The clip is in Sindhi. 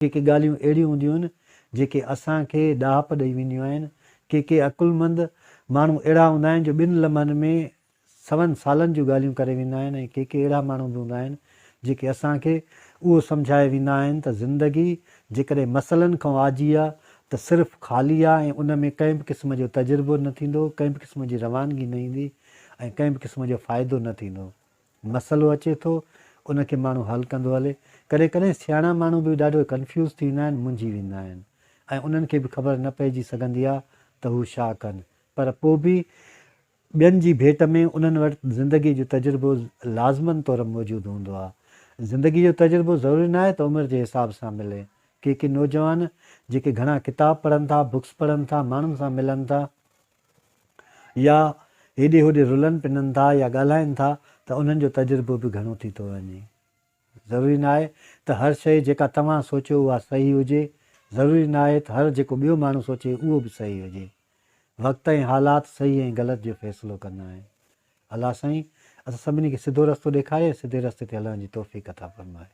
ڪي ڪي ڳالهيون اهڙيون هونديون آهن، جيڪي اسان کي ڏاهپ ڏئي وينديون آهن. ڪي ڪي عقلمند ماڻهو اهڙا هوندا آهن جو ٻن لمحن ۾ سون سالن جون ڳالهيون ڪري ويندا آهن ۽ ڪي ڪي اهڙا ماڻهو به هوندا آهن، جيڪي اسان کي اهو سمجهائي ويندا آهن ته زندگي جيڪڏهن مسئلن کان آجي آ ته صرف خالي آ ۽ ان ۾ ڪنهن به قسم جو تجربو نه ٿيندو، ڪنهن به قسم جي روانگي نه ايندي ۽ ڪنهن به قسم جو فائدو نه ٿيندو. مسئلو اچي ٿو ان کي ماڻهو حل ڪندو هلي. ڪڏهن ڪڏهن سياڻا ماڻهو به ڏاڍو ڪنفيوز ٿي ويندا آهن، منجهي ويندا آهن ۽ انهن کي به خبر نه پئجي سگهندي آهي ته هو ڇا ڪن پر پوء به ٻين جي ڀيٽ ۾ انهن وٽ زندگي جو تجربو لازمن طور موجود هوندو آهي. زندگي جو تجربو ضروري ناهي ته عمر جي حساب سان ملي. ڪي ڪي نوجوان جيڪي گهڻا ڪتاب پڙهن ٿا، بڪس پڙهن ٿا، ماڻهن سان ملن ٿا، يا هيڏي هوڏي رلن پنن ٿا يا ڳالهائين ٿا ته انهن جو تجربو به گهڻو ٿي ٿو وڃي. ضروري ناهي ته هر شيء جيڪا توهان سوچيو اها صحيح هجي، ضروري ناهي ته هر جيڪو ٻيو ماڻهو سوچي اهو به صحيح هجي. وقت ۽ حالات صحيح ۽ غلط جو فيصلو ڪندا آهن. الله سائين اسان سڀني کي سڌو رستو ڏيکاري ۽ سڌي رستي تي هلڻ جي توفيق عطا فرمائي.